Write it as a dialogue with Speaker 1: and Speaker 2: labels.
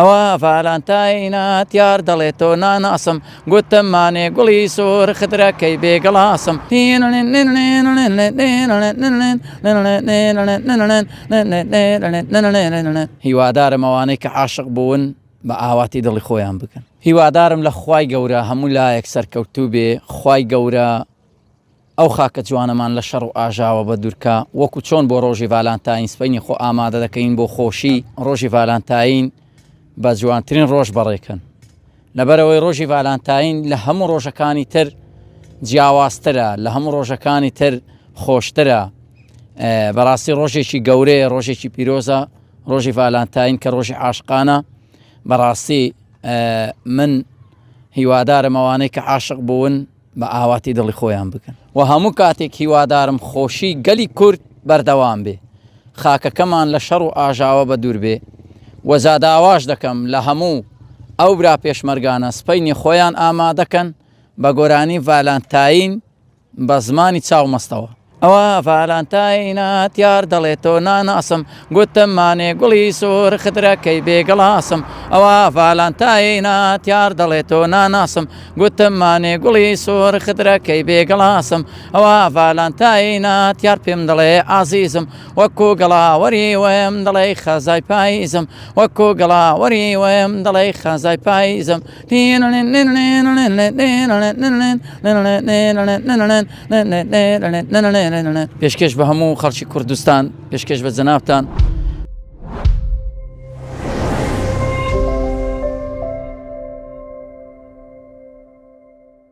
Speaker 1: ئەوە ڤالانتاینە تیار دەڵێ تۆ ناناسم گوتم مانێ گوڵی سوور خدرەکەی بێ گڵاسم. هیوادارم ئەوانەی کە عاشق بوون بە ئاواتی دڵی خۆیان بگەن. هیوادارم لە خوای گەورە هەموو لایەک سەرکەوتوو بێ خوای گەورە ئەو خاکە جوانەمان لە شەڕ و ئاژاوە بە دوورکا وەکو چۆن بۆ ڕۆژی ڤالانتاین سپەینی خۆ ئامادە دەکەین بۆ خۆشی ڕۆژی ڤالانتاین بە جوانترین ڕۆژ بەڕێکەن لەبەرەوەی ڕۆژی ڤالانتاین لە هەموو ڕۆژەکانی تر جیاوازترە لە هەموو ڕۆژەکانی تر خۆشترە بەڕاستی ڕۆژێکی گەورەیە ڕۆژێکی پیرۆزە ڕۆژی ڤالانتاین کە ڕۆژی عاشقانە بەڕاستی من هیوادارم ئەوانەی کە عاشق بوون بە ئاواتی دڵی خۆیان بکەن و هەموو کاتێک هیوادارم خۆشی گەلی کورد بەردەوام بێ خاکەکەمان لە شەڕ و ئاژاوە بە دوور بێ و زاداواش دەکەم لە هەموو ئەو برا پێشمەرگانە سپەینی خۆیان ئامادەکەن بە گۆرانی ڤالانتاین بە زمانی چاو مەستەوە. ئەوە ڤالانتاینە تیار دەڵێ تۆ ناناسم گوتم مانێ گوڵی سوور خدرەکەی بێ گڵاسم ئەوە ڤالانتاینە تیار دەڵێ تۆ ناناسم گوتم مانێ گوڵی سوور خدرەکەی بێ گڵاسم ئەوە ڤالانتاینە تیار پێم دەڵێ ئازیزم وەکو گەڵاوەری وەم دەڵێ خەزای پاییزم وەکو گەڵاوەری وەم دەڵێ خەزای پاییزم. پێشکێش بە هەموو خەڵکی کوردستان پێشکێش بە جەنابتان.